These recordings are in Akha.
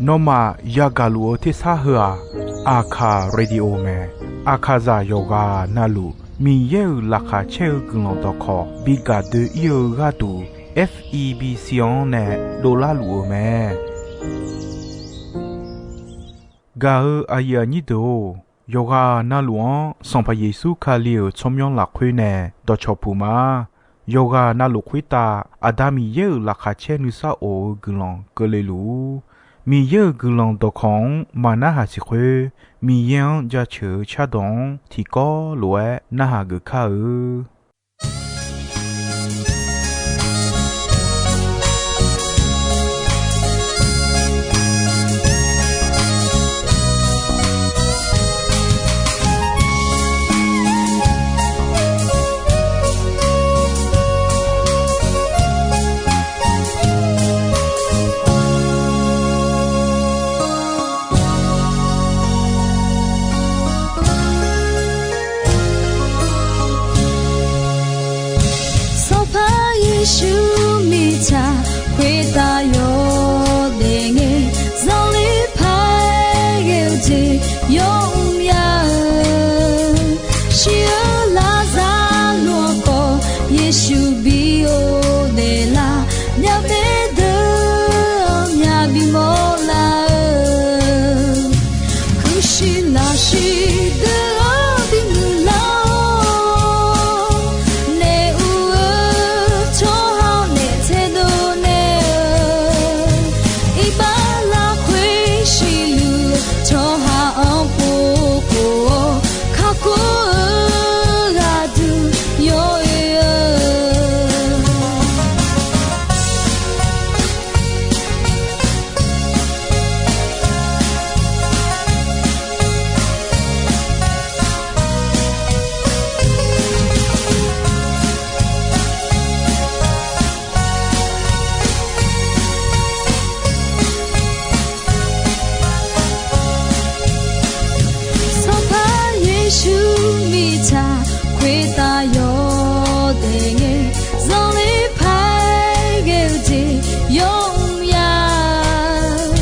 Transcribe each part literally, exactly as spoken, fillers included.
Nawmaf yagaq luf-eu tersar heu-aq, Aqkaq radio mae. Aqkaqzaq yawqghaq navluf Miqyaer-euq laqkhaq caer-eu guiqlanq dawqkawq bi gaq doe-ir-eu gharduq, F E B C-anr nae dovlar luf-eu mae. Gaq-eu aqyuif aqnyir deuq-or, yawqghaq navluf-anr Sanqpaq Yeqsur Kali-euq tsawrmyanr lafkhoer nae dawqcawq puq ma. Yawqghaq navluf khoertav Aqda Miqyaer-euq laqkhaq caer nuisar of-eu guiqlanq keuvle luf-ur. Miqyaer-euq guiqlanq dawqkawq-anr maqnarhaq siq khoer, Miqyaer-anr jaceuq-eu cardawq-anr tiqkawv lof-aer narhaq geuf kar-eu. Sanqpaq Yeqsur mirtsaq khoertav yawdaef ngae, zanqler paq-aer ghae-eu jeq yawmr ya-eu, shir-eu Laqzaqloq-anr khawf Yeqsur bi ghofdaef lar, myavbaef deuq-anr myaq bimawr lar-eu, kuirshiq lafshiq deuq-anr bimuiq lar-awr, naef uq-eu tsawrhaq-anr naef taedov naeq-eu, iqbax lafkhoer siqluf-eu tsawrhaq-anr pov khof-awr, kakhof-eu ghaqduq yawoe-eu. Sanqpaq Yeqsur mirtsaq khoertav yawdaef ngae, zanqler paq-aer ghae-eu jeq yawmr ya-eu,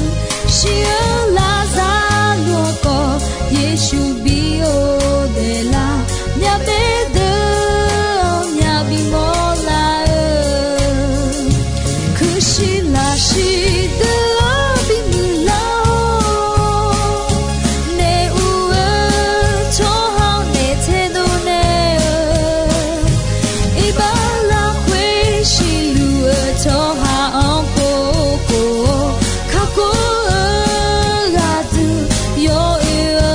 shir-eu Laqzaqloq-anr khawf Yeqsur bi ghofdaef lar, myavbaef deuq-anr myaq bimawr lar-eu, kuirshiq lafshiq deuq-anr bimuiq lar-awr, naef uq-eu tsawrhaq-anr naef taedov naeq-eu, iqbax lafkhoer siqluf-eu tsawrhaq-anr pov khof-awr, kakhof-eu ghaqduq yawoe-eu,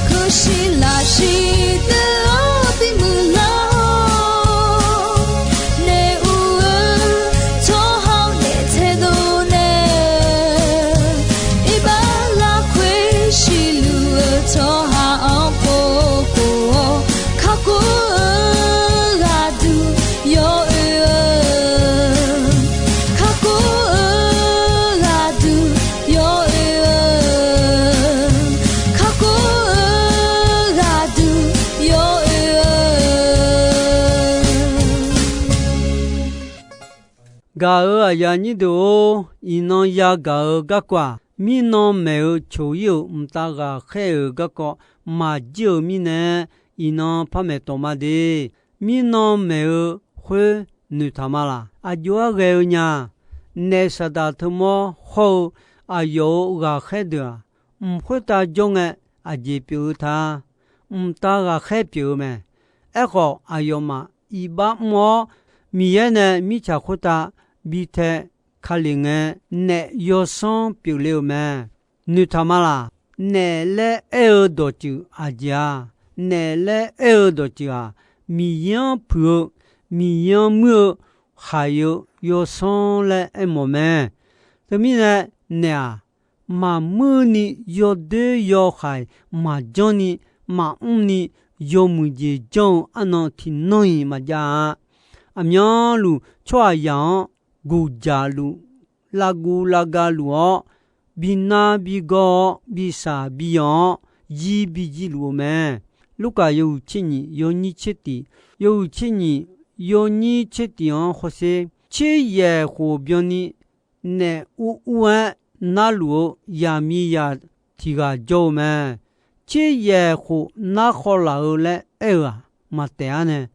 kuirshiq lafshiq deuq-anr bimuiq lar-awr, naef uq-eu tsawrhaq-anr naef taedov naeq-eu, iqbax lafkhoer siqluf-eu tsawrhaq-anr pov khof-awr, kakhof-eu ghaqduq yawoe-eu, kakhof-eu ghaqduq yawoe-eu, kakhof-eu ghaqduq yawoe-eu. Gaq-euq aqyuif aqnyir deuq-or, iqnan yagaq-eu garkawv-aq, mirnan maeq-eu coq-ir-euq mqtav ghaqkhaer-euq garkawv maqjir-euq mirnae, iqnan par maeq tawq ma de. Mirnan maeq-eu khoer noeqtaq ma laq? Aqjox-aer ghae-eu nya. Naef saqdaq teumawr hawr-eu aqyawf-euq ghaqkhaer deuq-aq, mq khoertav jawr ngae aqjeq pyeuf-eu ta? Mqtav ghaqkhaer pyeuf-eu mae. Aerkhawf, aqyawfmaf iqbax mr-awr, Miqyaer nae mirtsaq khoertav bi tae ka lef ngae, naef yawsanr pyeufle-euq mae. Noeqtaq ma laq? Naef laer aer-eu dawqtsuif aqjeq-a? Naef laer aer-eu dawqtsuif-aq, Miqyaer-anr puiq-eu, Miqyaer-anr muir-eu khaq-eu yawsanr laer aermawf mae. Teumirnae, naef-aq, maqmuir ni yawdoer yawkhaq-iq maqjanr ni, maqmr ni, yawmuiq jeq janr-eu arnan tiqnan-iq maqjav-a. Aqmyanluf tsawrhaqzaq-anr guqjaq luf, lavguv lavga luf-awr, bi nar bi gawr-awr, bi saq bi yanq-awr, jir bi jir luf-eu mae. Lurkaf yawhuiq tser nyiq yawnyir tser tiq, yawhuiq tser nyiq yawnyir tser tiq-anr hawsher, tser yaeq khof byanni naef ur ur-aer narluf-eu zaqmiqzaq tiq ghaq jawr-eu mae. Tser yaeq khof nar khaw laf-eu laer aer-eu-aq, maqtaef-ar nae,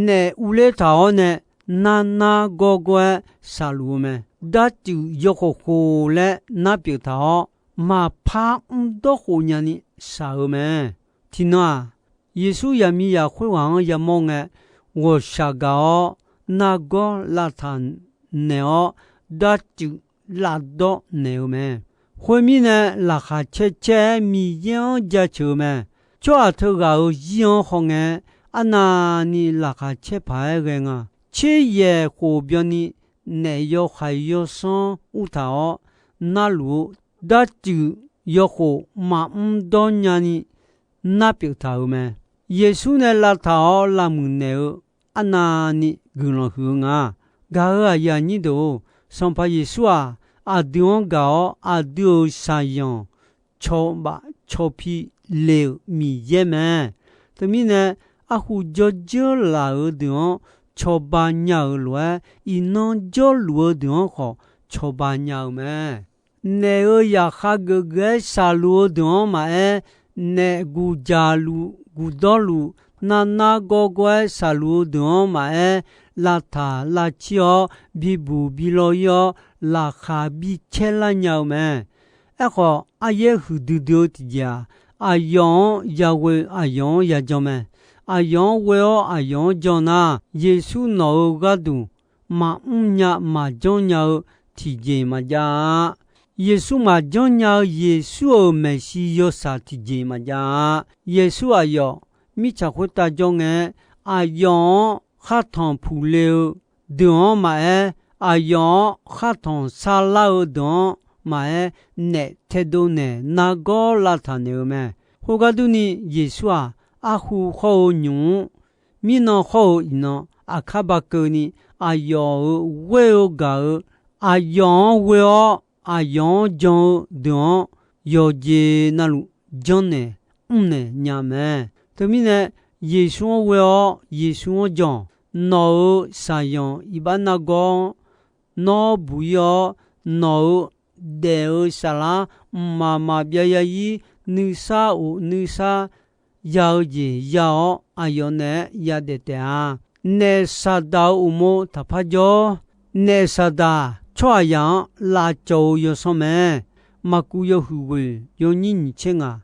naef urler taq-awr nae, nar nar gawr gawr-aer shaqluf-eu mae. Darcuif yawkhof khof laer nar pyeuf taq-awr, maqpar mrdawr khof nyani shaq-eu mae. Tiqnan-aq, Yeqsur zaqmiqzaq khoerghaq-anr yamawr ngae, ghawqshaq gaq-awr nargawr lavtaq naeq-awr, darcuif lavdawr naeq-eu mae. Khoermirnae, laqkhaq caer caer-aer Miqyaer-anr jaceuq-eu mae. Tsawrhaq teughaq-euq zir-anr hawngae, arnavni laqkhaq caer paq-aer ghae nga. Tser yaeq khof byanni naef yawhaiq yawsanr ur taq-awr, narluf-eu darcuif yawkhof maqmr dawr nyani nar pyeuf taq-euq mae. Yeqsur nae lavtaq-awr lavmuiq naeq-eu arnavni guiqlanq huiq-eu nga. Gaq-euq aqyuif aqnyir deuq-or, Sanqpaq Yeqsur-aq, aqdui-anr gaq-awr aqdui-euq shaqzanq cawba cawpi le-euq Miqyaer mae. Teumirnae, arhu jawrjeur laf-euq deuq-anr cawba nya-euq lof-aer, iqnan jawrluf-eu deuq-anr khawf cawba nya-eu mae. Naef-euq zaqkhav geufgeuf-aer shaqluf-eu deuq-anr maqaer, naef guq jaqluf guq dawrluf, nar nar gawr gawr-aer shaqluf-eu deuq-anr maqaer, lavtaq lavcir-awr, bibuq bi law ir-awr, laqkhaq bi caer lar nya-eu mae. Aerkhawf, aryaer huiqdui dui-eu tiqjeq-aq, aqyawf-anr yaghoe aqyawf-anr yajan mae. Aqyawf-anr ghoe-awr aqyawf-anr jan nar, Yeqsur nawq-euq gharduq maqmr nya maqjanr nya-eu tiqjeq maqjav-a. Yeqsur maqjanr nya-eu Yeqsur-euq maeqshi yawshaq tiqjeq maqjav-a. Yeqsur aqyawf mirtsaq khoertav jawr ngae, aqyawf-anr khartanq puq le-eu deuq-anr maqaer, aqyawf-anr khartanq sarlar-eu deuq-anr maqaer, naef taedov naeq nargawr lavtaq naeq-eu mae. Khoergar durni, Yeqsur-aq, arhu khawr-eu nymq-mr, mirnan khawr-eu iqnan, aqkar ba keuvni, aqyawf-euq ghoer-eu gaq-eu, aqyawf-anr ghoe-awr aqyawf-anr jan-eu deuq-anr yawqjeq navluf janrnaeq mrnaeq nya mae. Teumirnae, Yeqsur-anr ghoe-awr Yeqsur-anr jan-awq. Nawq-euq shaqzanq iqbax nargawr-anr nawr buq ir-awr, nawq-euq daef-eu saflar mqmaq maqbyav ya ir, nuisar of nuisar ya-eu jeq ya-awr, aqyawf naeq-aer yadaef taef-a. Naef Saqdaq-euq uqmov taqpar jawr. Naef Saqdaq tsawrhaqzaq-anr lavcawv-eu yawsanr mae. Maqkuv yawhuiq ghoeq yawnyir nyiq tser ngaq,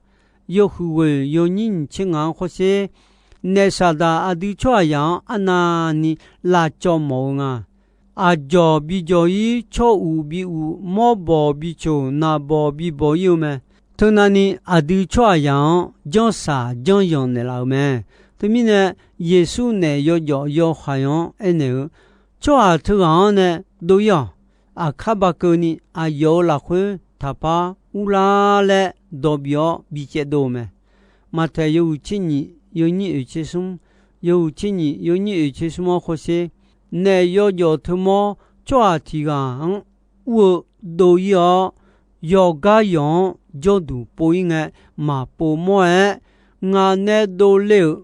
yawhuiq ghoeq yawnyir nyiq tser ngaq-anr khawrsher, naef Saqdaq aqdui tsawrhaqzaq-anr arnavni lavcawv mawf-eu nga. Aqjawq bijawq ir, tsawr uq bi uq, mawrbawq bicoq, naqbawq bibawq ir-eu mae. Teunavni aqdui tsawrhaqzaq-anr janrsaq janryanq naeqlaf-euq mae. Teumirnae, Yeqsur naef yawjawf yawhaiq-anr aernaeq-eu, tsawrhaq teughaq-anr nae dov ir-awq. Aqkar ba keuvni aqyawf-euq lafkhoer taqpar urlar laer dawq bif-awr bi caev dov-eu mae. Maqtaeq yawhuiq tser nyiq yawnyir oeq tser smr, yawhuiq tser nyiq yawnyir oeq tser smr-anr khawrsher, naef yawjawf teumawr tsawrhaq tiq ghaq-anr ur-eu dov ir-awr, yawqgar yawq-anr jawrduq pov ir ngae, maqpov mawr-aer, ngaq nae dovle-euq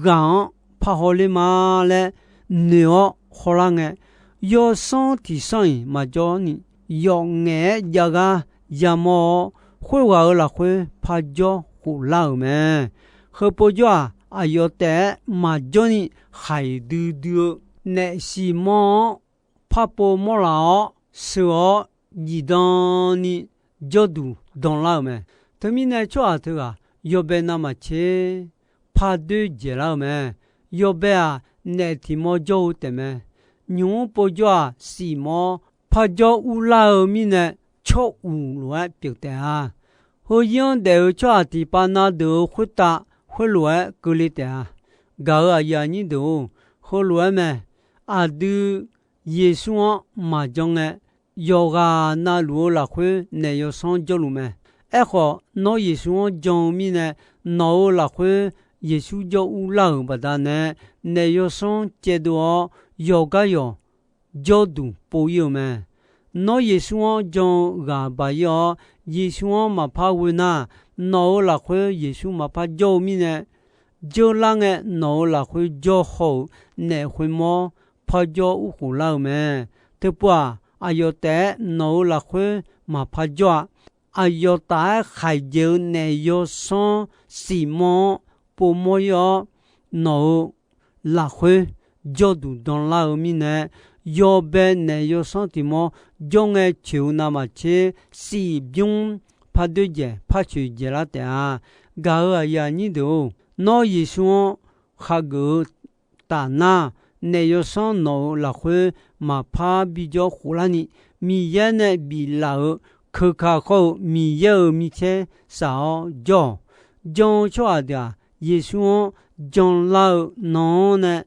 ghaq-anr parhaw ler ma laer noeq-awr khawlar ngae, yawsanr tiq sanr-iq maqjawr ni, yawf ngaef-aer jav gar yamawr-awr, khoerghaq-euq lafkhoer parjawr khoflar-euq mae. Heupov jawr-aq, aqyawf taef-aer maqjawr ni khaiq duidui-eu naef siq mawr-anr parpov mawrlaf-awr sheuq-awr, zifdan ni jawrduq danlar-euq mae. Teumirnae tsawrhaq teughaq yawbae navmaqtser pardoer dzaeqlar-eu mae. Yawbae-aq, naef tiq mawr jawr-eu taefmae. Nymq-mr povjawr-aq, siq mawr parjawr urlar-eu mirnae, tsawr uq lof-aer pyeuf taef-a. Heu zir-anr daef-eu tsawrhaq tiqpav na deuq-euq khoertav khoerlof-aer keuvle taef-a. Gaq-euq aqyuif aqnyir deuq-or, heulof-aer mae. Aqdui Yeqsur-anr maqjan ngae, yawqghaq navluf-eu lafkhoer naef yawsanr jawrluf mae. Aerkhawf, nawr Yeqsur-anr jan-eu mirnae, nawq-euq lafkhoer Yeqsur jawr urlar-euq baqdanae, naef yawsanr caevdov-awr, yawqgar yawq jawrduq pov ir-euq mae. Nawr Yeqsur-anr jan-eu ghaq baq ir-awr, Yeqsur-anr maqpar ghoe nar, nawq-euq lafkhoer Yeqsur maqpar jawr-eu mirnae, jeurlar ngae nawq-euq lafkhoer jawr haw-euq naef khoermawr parjawr urkhof lar-euq mae. Teupov-aq, aqyawf taef-aer nawq-euq lafkhoer maqpar jawr-a. Aqyawf taf-aer khaqdzaeq-eu naef yawsanr siqmawr-anr povmawr ir-awr, nawq-euq lafkhoer jawrduq danlar-eu mirnae, yawbae naef yawsanr tiq mawr jawr ngae coeq-eu navmaqtser, siq bymr par doer dzaeq par coeq dzaeqlar taef-a. Gaq-euq aqyuif aqnyir deuq-or, nawr Yeqsur-anr khageuf-eu taf nar, naef yawsanr nawq-euq lafkhoer maqpar bijawr khoflarni, Miqyaer nae biflaf-euq keuka khawr-eu Miqyaer-euq micaer shaq-awr jawr-awq. Jan-eu tsawrhaq deuq-aq, Yeqsur-anr janlar-eu nan-anr nae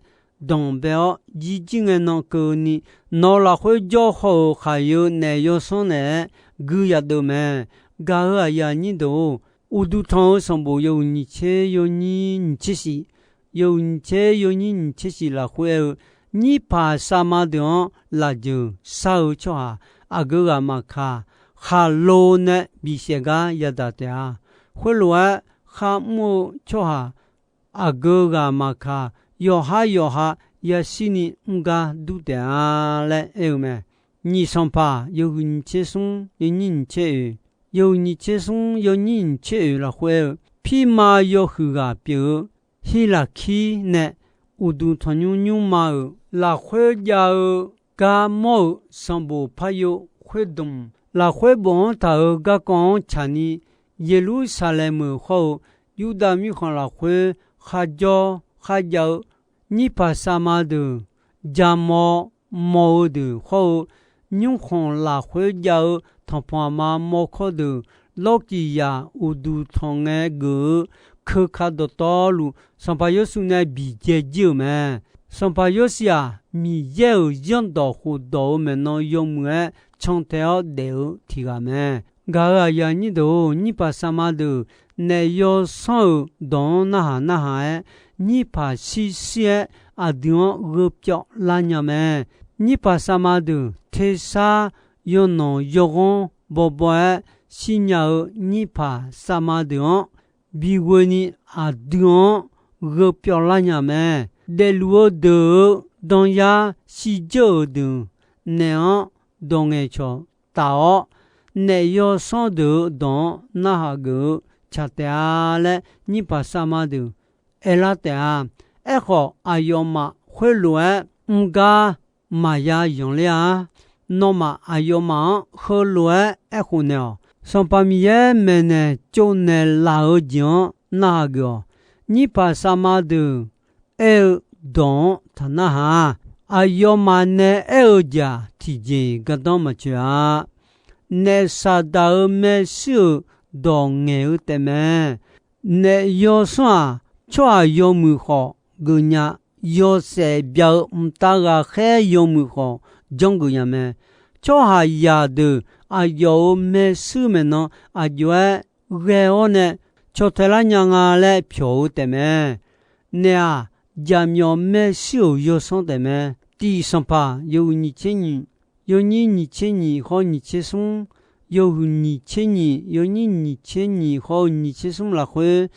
danqbae-awr jirjir ngae nan keuvni, nawq-euq lafkhoer jawr haw-euq khaqyeu naef yawsanr naeq-aer gui yadeuv mae. Gaq-euq aqyuif aqnyir deuq-or, Uqduq tanq-eu sanqbof yawhuiq nyiq tser yawnyir nyiq tser shif, yawhuiq nyiq tser yawnyir nyiq tser shif lafkhoer aer-eu, nyirpaq savma deuq-anr lafjeuq shar-eu tsawrhaq aqgeu ghaq maqkaq, khaqlo nae bisaef gar yadaq taef-a. Khoerlof-aer kharmr-eu tsawrhaq aqgeu ghaq maqkaq, yawqhar yawqha yashirni mr gar dur taef-a laer aer-eu mae. Nyiq sanqpaq yawhuiq nyiq tser smr yawnyir nyiq tser oeq, yawhuiq nyiq tser smr yawnyir nyiq tser oeq lafkhoer aer-eu, pirma yawhuiq ghaq pyeuf-eu Hirlaqkir nae uqduq tanqnymr nymrma-euq lafkhoer jav-eu gar mawr-eu sanqbof paryo khoerdmq lafkhoer bofanr taq-euq garkawv-anr tsaqni, Yeqlursaqlaeq meuq hawr-eu Yurdav mirkhanq lafkhoer kharjawr kharjav-eu nyirpaq savma deuq, jamaw mawq-eu deuq hawr-eu, nymrkhanq lafkhoer jav-eu tanqpanq aqma mawrkawr deuq, lawrkiq yaq uqduq tanq ngae geuf-eu keuka dawqtawvluf, sanqpaq Yawshuif nae biqdzae jir-euq mae. Sanqpaq Yawshuif-aq, Miqyaer-euq zanrdawq khofdawq-euq maeqnan yawmuiq-aer cantae-awr daef-eu tiq ghaq mae. Gaq-euq aqyuif aqnyir deuq-or, nyirpaq savma deuq naef yawsanr-euq dawq-anr narhaq narhaq-aer, nyirpaq shir shir-aer aqdui-anr gheu pyawv lar nya mae. Nyirpaq savma deuq tersar yawnanq yawghanr bawbaw-aer shir nya-eu nyirpaq savma deuq-anr bighoeni aqdui-anr gheu pyawv lar nya mae. Daefluf-eu deuq-euq danyar shirdzeur-euq deuq naef-anr dawq ngaeqcawq taf-awr, naef yawsanr deuq-euq dawq-anr narhaq geuf-eu tsaq taef-a laer nyirpaq savma deuq aerlar taef-a. Aerkhawf, aqyawfmaf khoerlof-aer mr gar maqya yanqler-a. Nawmaf aqyawfmaf-anr heulof-aer aerkhof naeq-awq. Sanqpaq Miqyaer maeqnaeq tsovnaeq laf-eu jeq-anr narhaq geuf-awq. Nyirpaq savma deuq aer-eu dawq-anr taq narhaq-a. Aqyawfmaf nae aer-eu jeq-aq, tiqjeq-iq gardanr maqtsoeq-a. Naef Saqdaq-euq maershuir-euq dawq ngaeq-eu taefmae. Naef yawsanr-aq, tsawrhaq yawmuiq khawf geufnya, yawshaef bya-eu mqtav ghaqkhaer yawmuiq khawf janrgeuf nya mae. Tsawrhaqzaq deuq aqyawf-euq maershuir maeqnan aqjox-aer ghae-awr nae caw tae lar nya nga laer pyawq-eu taefmae. Naef-aq, jaqmyawf maershuir-euq yawsanr taefmae. Tiq Sanqpaq yawhuiq nyiq tser nyiq, yawnyir nyiq tser nyiq hawr nyiq tser smr, yawhuiq nyiq tser nyiq, yawnyir nyiq tser nyiq hawr-eu nyiq tser smr lafkhoer,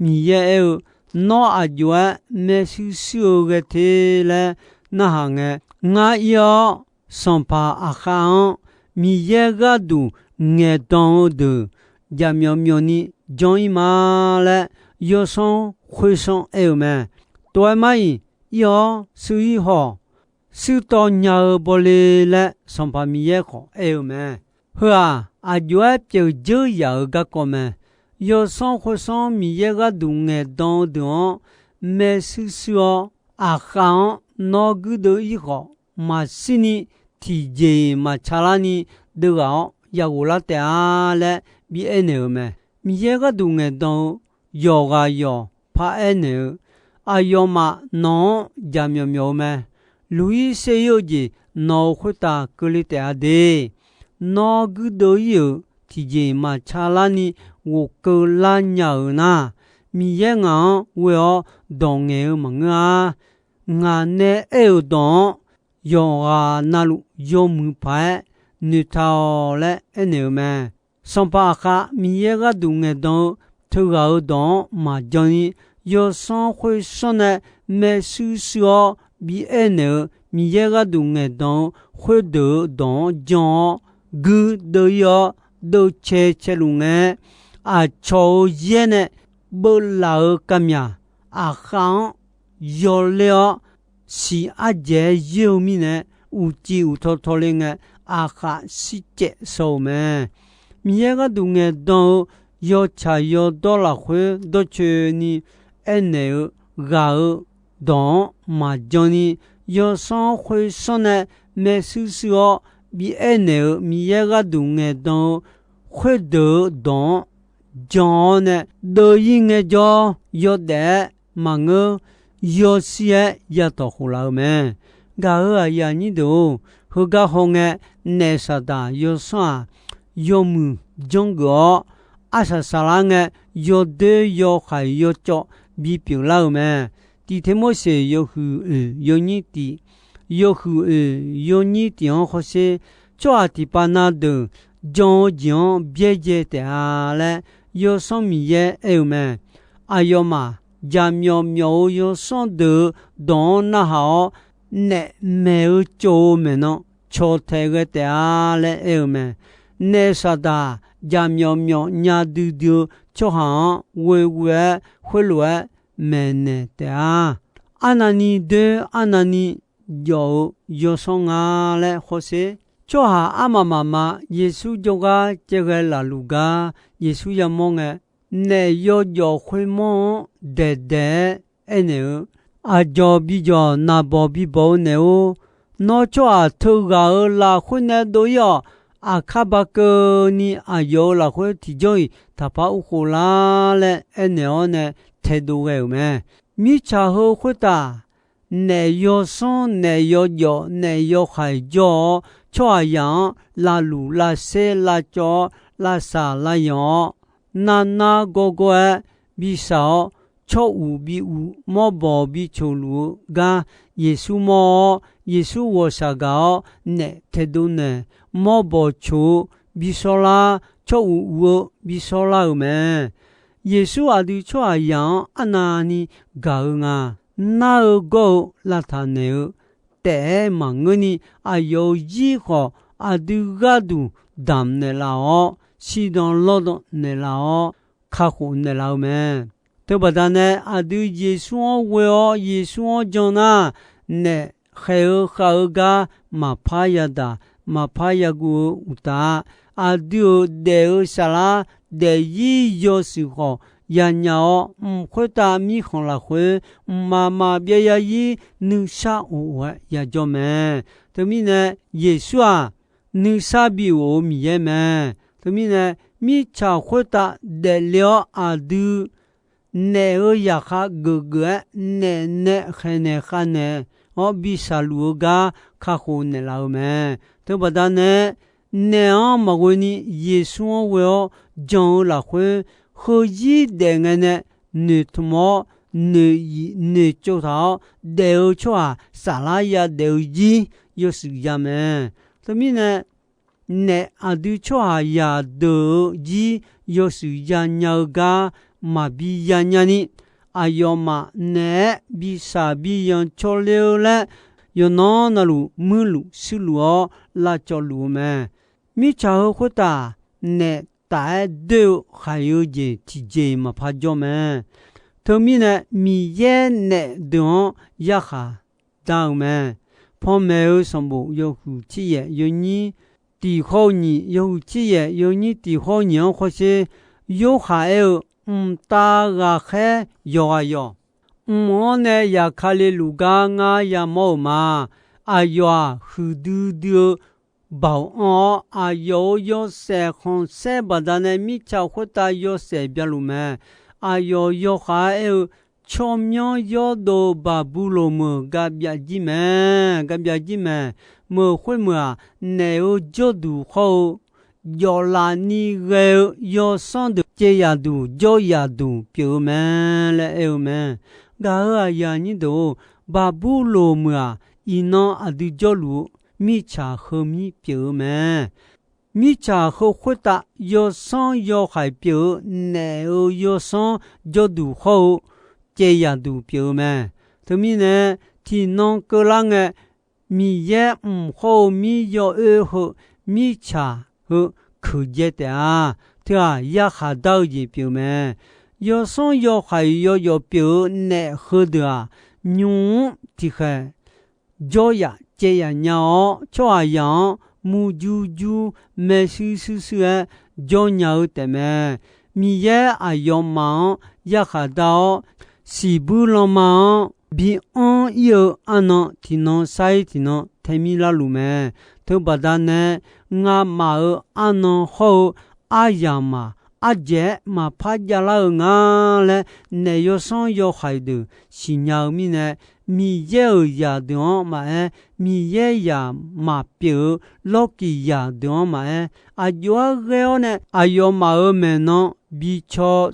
Miqyaer aer-eu, Nawr aqjox-aer maershuir shuir-eu ghae te laer narhaq ngae, ngar ir-awr, sanqpaq Aqkhav-anr Miqyaer gharduq ngaeqdan-eu deuq jaqmyawf myawfni janr ir ma laer, yawsanr khoersanr aer-eu mae. Tov-aer mar-iq, ir-awr shuir ir haw. Shuirtawv nya-eu bawle laer Sanqpaq Miqyaer khawf aer-eu mae. Heu-aq, aqjox-aer pyeuf dzeur yaf-euq garkawv mae. Yawsanr khoersanr Miqyaer gharduq ngaeqdan-eu deuq-anr maershuir shuir-awr, Aqkhav-anr nawr guirdeuv ir khawf, maqshirni tiqjeq-iq maqtsaq larni deuvghaq-awr yaghof lar taef-a laer bi aernaeq-eu mae. Miqyaer gharduq ngaeqdan-eu yawqghaq yawq paraer naeq-eu, aqyawfmaf nawq-anr jaqmyawf myawf-eu mae. Luq-ir ser-ir-eu jeq nawq-euq khoertav keuvle taef-a de. Nawr guirdeuv ir-euq tiqjeq-iq maqtsaq larni ghofkeuv lar nya-euq nar, Miqyaer ngaq-anr ghoe-awr dawq ngaeq-eu maqngeur-a. Ngaq nae aer-euq dawq-anr yawqghaq navluf yawmuiq paq-aer noeqtaq-awq laer aernaeq-eu mae. Sanqpaq Aqkhav Miqyaer gharduq ngaeqdan-eu teughaq-euq dawq-anr maqjan ni, yawsanr khoersanr nae maershuir shuir-awr bi aernaeq-eu Miqyaer gharduq ngaeqdan-eu khoerdeuq-euq dawq-anr jan-awr, guirdeuv-ir-awr, deuvcae caeluf ngae, aqcawq-euq yaer nae beuvlaf-euq kavmyaq aqkhav-anr yawler-awr, siq ardzaeq-aer yoer-eu mirnae, uqcif uqtaw tawle ngae, aqkhav shircaev shaw-euq mae. Miqyaer gharduq ngaeqdan-eu yawtsaq yawdawr lafkhoer dawrcoeni aernaeq-eu ghaq-euq dawq-anr maqjan ni, yawsanr-anr khoersanr nae maershuir shuir-awr bi aernaeq-euq Miqyaer gharduq ngaeqdan-eu khoerdeuq-euq dawq-anr jan-awr nae deuv-ir ngaejawr, yawdaef-aer maqngeur, yawshir-aer yatawq khof laf-eu mae. Gaq-euq aqyuif aqnyir deuq-or, heugar hawngae, naef Saqdaq yawsanr-aq, yawmuiq janrgeuf-awr, arsaq saqlar ngae, yawdoer yawkhaiq yawcawv bipyeuf lar-eu mae. Tiq Termorseq yawhuiq oeq yawnyir tiq, yawhuiq oeq yawnyir tiq-anr hawsher, tsawrhaq tiqpav na deuq jan-eu jeq-anr byaerdzae taef-a laer, Yawsanr Miqyaer aer-eu mae. Aqyawfmaf jaqmyawf myawf-eu yawsanr deuq-euq dawq-anr narhaq-awr, naef maeq-eu tsov-eu maeqnan cawqtaeq ghae taef-a laer aer-eu mae. Naef Saqdaq jaqmyawf myawf nya duidui-eu tsawrhaq-anr ghoeghoe-aer khoerlof-aer maeqnaeq taef-a. Arnavni doer arnavni jawf-eu yawsanr nga laer hawsher. Tsawrhaq armaf mafma Yeqsur jawrgar caevghae lafluf gar Yeqsur yamawr ngae, naef yawjawf khoermawr-anr daeqdaeq-aer aernaeq-eu, Aqdzawq bijawq, naqbawq bibawq-eu naeq-or, nawr tsawrhaq teughaq-euq lafkhoer nae dov-ir-awq. Aqkar ba keuvni aqyawf-euq lafkhoer tiqjawr-iq taqpar urkhof lar laer aernaeq-awr nae taedov ghae-euq mae. Mirtsaq heu khoertav naef yawsanr, naef yawjawf, naef yawkhaiq jawr-awr, tsawrhaqzaq-anr lavluf lavser lavcawv-awr, lavsaq lavyanq-awr, narnar gawrgawr-aer bi saq-awr, tsawr uq bi uq, mawrbawq bi coq luf-eu gar Yeqsur mawr-awr, Yeqsur ghawqshaq gaq-awr naef taedov naeq, mawrbawq coq-eu bi shawrlar, tsawr uq uq-eu bi shawrlar-euq mae. Yeqsur aqdui tsawrhaqzaq-anr arnavni gaq-eu nga. Nar-eu gawr-eu lavtaq naeq-eu taef-aer maqngeurni, aqyawf-euq zir khawf aqdui gharduq damq naeqlaf-awr, siqdanq lawrdanq naeqlaf-awr, kakhof naeqlaf-eu mae. Teubaqda nae aqdui Yeqsur-anr ghoe-awr Yeqsur-anr jan nar, naef khaeq-eu khav-eu gar maqpar yadaq, maqpar yaguv-eu uqtaf, aqdui-euq daef-eu saflar daefzir yawshuif khawf yanya-awr, mq khoertav mirkhanq lafkhoer mqmaq maqbyav zarzir nuisar of of-aer yajawr mae. Teumirnae, Yeqsur-aq, nuisar bi of-eu Miqyaer mae. Teumirnae, mirtsaq khoertav daefle-awr aqdui naef-euq zaqkhav geufgeuf-aer naef nae khaeqnaeq khavnaeq-awr bi saqluf-eu gar kakhof naeqlaf-eu mae. Teubaqda nae naef-anr maqghoeni Yeqsur-anr ghoe-awr jan-eu lafkhoer, heuzir daef ngae nae noeqtmq-awr, noeq-iq noeqtsov taq-awr daef-eu tsawrhaq saflar yadaef-eu zir yawshuif ya mae. Teumirnae, naef aqdui tsawrhaqzaq deuq-eu zir yawshuif yanya-eu gar maqbi yanya ni, aqyawfmaf naeq-aer bi saq bi yanq cawle-eu laer, yawqnan navluf muirluf shuirluf-awr lavcawv luf-eu mae. Mirtsaq heu khoertav naef taf-aer doer-eu khaiq-eu jeq tiqjeq-iq maqpar jawr mae. Teumirnae, Miqyaer naef deuq-anr yarkhaq dar-eu mae. Panmaeq-eu sanqbof yawhuiq tser yaef yawnyir tiq hawr-eu nyiq, yawhuiq tser yaef yawnyir tiq hawr-eu nyiq-anr hawsher. Yorhaq aer-eu, Mqtav ghaqkhaer yawqghaq yawq. Mq-anr nae zafkale luf gar ngar yamawr-euq ma. Aqyawf-aq, huiqdui dui-eu baoq anr-awr, aqyawf-euq yawshaef khanqsaer baqdanae mirtsaq khoertav yawshaef bya luf mae. Aqyawf yawkhav-aer aer-eu, tsawrmyanr yawrdov-eu Baqburloq meuq gavbyav jir mae, gavbyav jir mae. Meuq khoermeuq-aq, naef-euq jawrduq hawr-eu jawflaf ni ghae-eu yawsanr deuq caev yaf duq jawr yaf duq pyeuf-eu mae laer aer-eu mae. Gaq-euq aqyuif aqnyir deuq-or, Baqburloq meuq-aq, iqnan aqdui jawrluf-eu mirtsaq heumir pyeuf-eu mae. Mirtsaq heu khoertav yawsanr yawhaiq pyeuf-eu naef-euq yawsanr jawrduq hawr-eu caev yaf duq pyeuf-eu mae. Teumirnae, tiqnan keuvlar ngae, Miqyaer mq hawr-eu mir yawoer heu mirtsaq heu keuqdzae taef-a. Teu-aq, yarkhaq dar-eu jeq pyeuf-eu mae. Yawsanr yawhaiq yawjawf pyeuf-eu naef heudeuq-aq, nymq-mr tiqkhaeq jawryaf caev yaf nya-awr, tsawrhaqzaq-anr murjur jur maershuir shuir shuir-aer jawr nya-eu taefmae. Miqyaer aqyawfmaf-anr yarkhaq dar-awr, siqbuir lanma-anr bi anr ir-eu arnan tiqnan sair tiqnan taemir larluf mae. Teubaqda nae ngamaf-euq arnan hawr-eu aryamq-aq, ardzaeq-aer maqpar javlar-eu nga laer naef yawsanr yawhaiq deuq siqnya-eu mirnae, Miqyaer-euq zaqdeuq-anr maqaer, Miqyaer zaq maqpyeuf-eu lawrkiq zaqdeuq-anr maqaer, aqjox-aer ghae-awr nae aqyawfmaf-euq maeqnan bi caw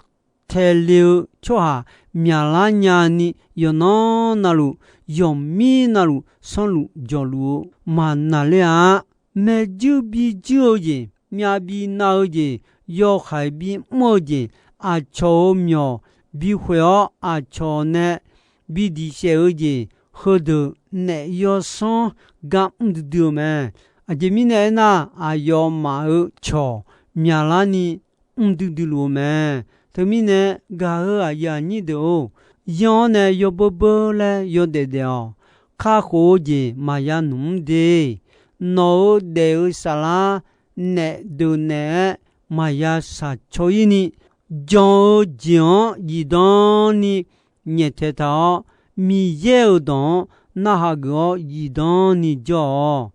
tae le-eu tsawrhaq myaqlar nyani, yawqnan navluf, yawqmir navluf sanrluf jawqluf-eu maqnaqler-a. Maeqjuir bijuir-eu jeq, myav bi nav-eu jeq, yawhaiq bimr-eu jeq, aqcawq-euq myawq bikhoeq-awr aqcawq nae bi diq saef-eu jeq, heudeuq naef yawsanr gar mr duidui-eu mae. Aqjeq mirnae aernar, aqyawfmaf-euq cawq myaqlarni mr duidui luf-eu mae. Teumirnae, gaq-eu aqyuif aqnyir deuq-or, yanr-awr nae yawbeur beur laer yawdaef daef-awq. Kakhof-eu jeq maqya nmq mr de. Nawq-euq daef-eu saflar naef deuq naeq-aer maqya shaq caw ir ni, jan-eu jeq-anr zifdan ni nyaeftaeq taq-awr, Miqyaer-euq dawq-anr narhaq geuf-awr zifdan ni jawr-awq.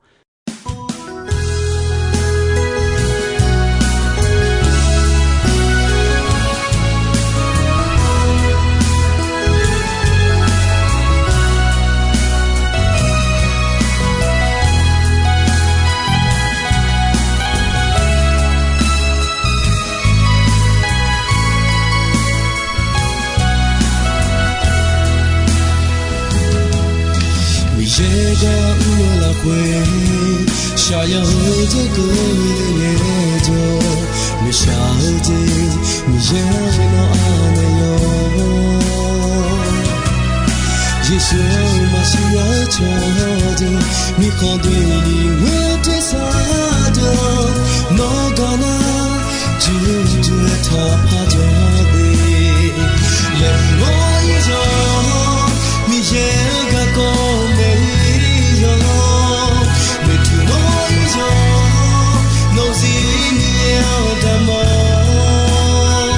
Miqyaer gar mr-eu lafkhoer, shaqyaq-eu dzaerkeuv le ngaejawr, maeqshaq-eu jeq Miqyaer nawr anaeq yawq. Yeqsur-anr maqsiq lar cawq-eu deuq, mirkhanq doeni ghoer tersar deuq, nawr gaq nar, juqjuq-aer taqpaq jawr de. Laeqhmq mawr-ir yawq, Miqyaer-euq garkawv maeq-ir yawq, noeqtmq mawr-ir yawq, nawq-eu zir Miqyaer-anr daqmawr.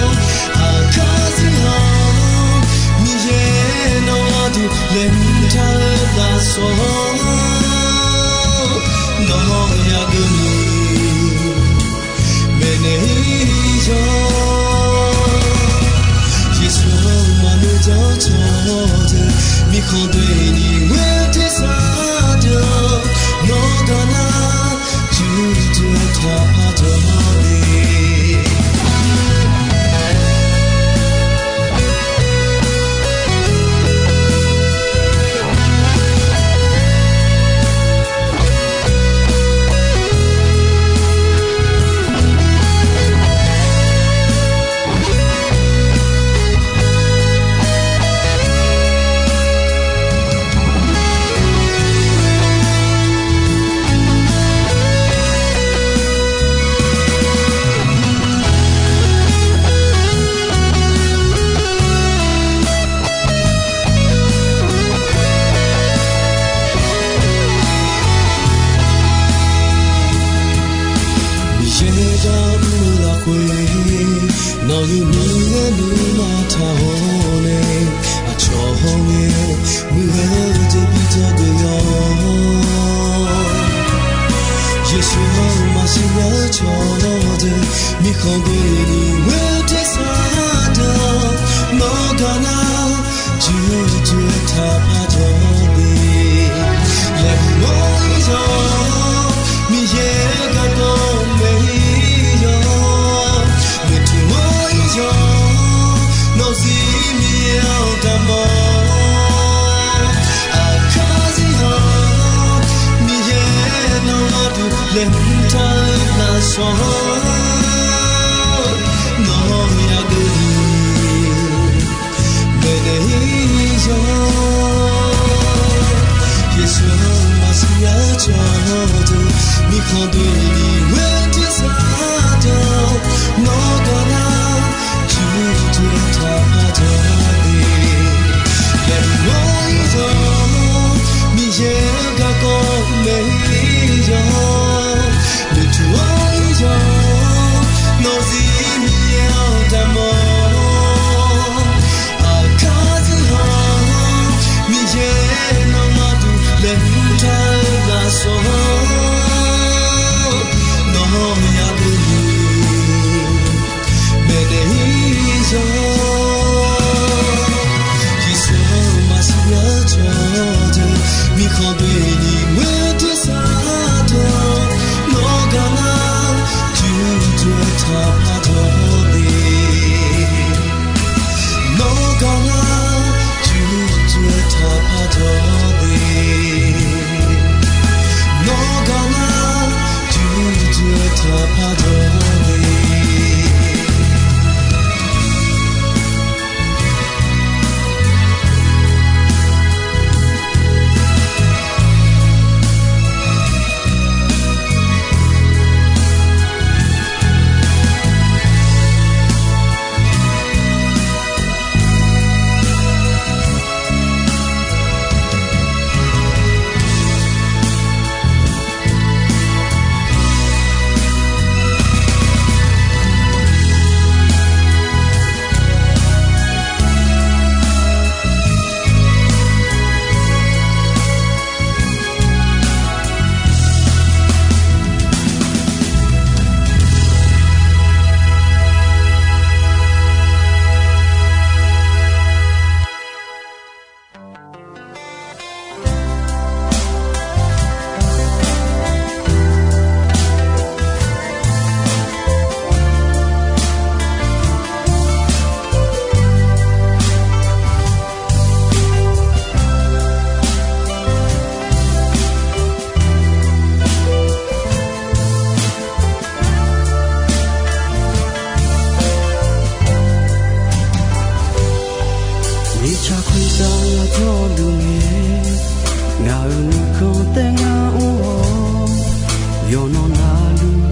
Aqkar zir-awq, Miqyaer nawr gharduq laeqhmq taq-eu lafsawq, nawr yageuq ni maeqnaeq-ir yawq. Yeqsur-anr maqnoeq dzanr cawq deuq, mirkhanq doeni ghoer tersar deuq, nawr gaq nar, juqjuq-aer taqpaq jawr de. Miqyaer gar mr-eu lafkhoer, nawq-euq nuima taq-awr nae, aqcawq hawr ngae muiq-eu jeq bidzawr geuf-awr, Yeqsur-anr maqsiq lar cawq deuq, mirkhanq doeni ghoer tersar deuq, nawr gaq nar, juqjuq-aer taqpaq jawr de. Laeqhmq mawr-ir yawq, Miqyaer-euq garkawv maeq-ir yawq, noeqtmq mawr-ir yawq, nawq-eu zir Miqyaer-anr daqmawr. Aqkar zir-awq, Miqyaer nawr gharduq laeqhmq taq-eu lafsawq, nawr yageuq ni maeqnaeq-ir yawq. Yeqsur-anr maqsiq Aqcawq deuq mirkhanq doeni ghoer tersar dawq, nawr gaq nar, yurdeuq taqpar dawq-e. Laeqhmq-awr ir-awr, Miqyaer-eu garkawv maeq-ir-awr, noeqtmq-awr ir-awr, nawq zif Miqyaer-anr damq-awr, aqkar zir haq-anr Miqyaer nawmaf duq laeqhmq taq-eu lafsawq-anr, nawq-anr yadov ni maeqnaeq-ir-awr. Yeqsur-anr maqsiq aqcawq deuq mirkhanq doeni ghoer tersar dawq, nawr gaq nar, yurdeuq taqpar dawq-e. Nawr gaq nar, yurdeuq taqpar dawq-e. Nawr gaq nar, yurdeuq taqpar dawq-e. Mirtsaq khoertav ardawrluf ngae, ngaq-euq nuikhanr taef ngar mr-awr, yawqnan navluf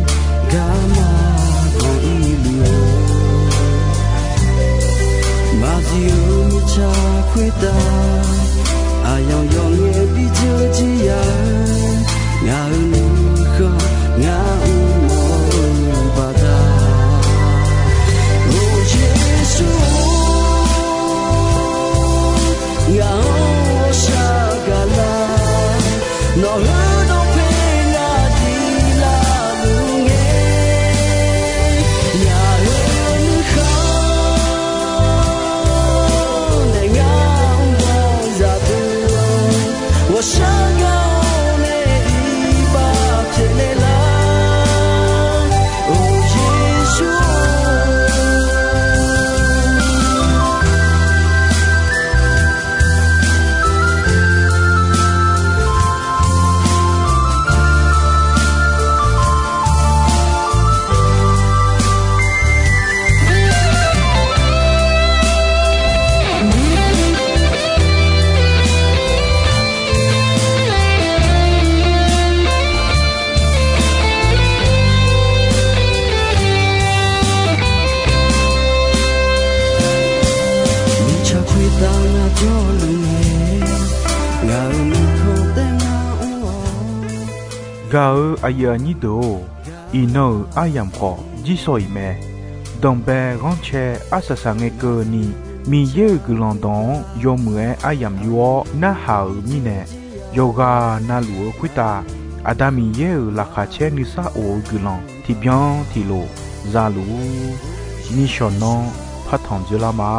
garma banq-ir luf-eu, maqzif-eu mirtsaq khoertav aqyawf yawf ngae bi dzeur jir ya-eu, ngaq-euq nuikhanr ngar mr mawf-eu baqda. Or Yeqsur-or, ngaq-anr ghawqshaq gaqlar, nawq-eu dawqpae ngaq diq laf luf ngae, ngaq-euq nuikhanr nae ngar mr mawf-eu zaqdeuq, ghawqshaq gaq-awr nae iqbax pyaeqnaeq lar. Or Yeqsur-or, mirtsaq khoertav ardawrluf ngae, ngaq-euq nuikhanr taef ngar mr-awr. Gaq-eu aqyuif aqnyir deuq-or, iqnan-euq aryamq khawf jirsawq iq mae. Danqbae ghanrcae arsaq saq ngae keuvni, Miqyaer-euq guiqlanq dawq-anr yawmuiq-aer aryamq yur-awr narhaq-euq mirnae, yawqghaq navluf-eu khoertav Aqda Miqyaer-euq laqkhaq caer nuisar of-eu guiqlanq tiqbyan tiqlof za luf-ur. Nishawq nanr partanq dzoerlar ma.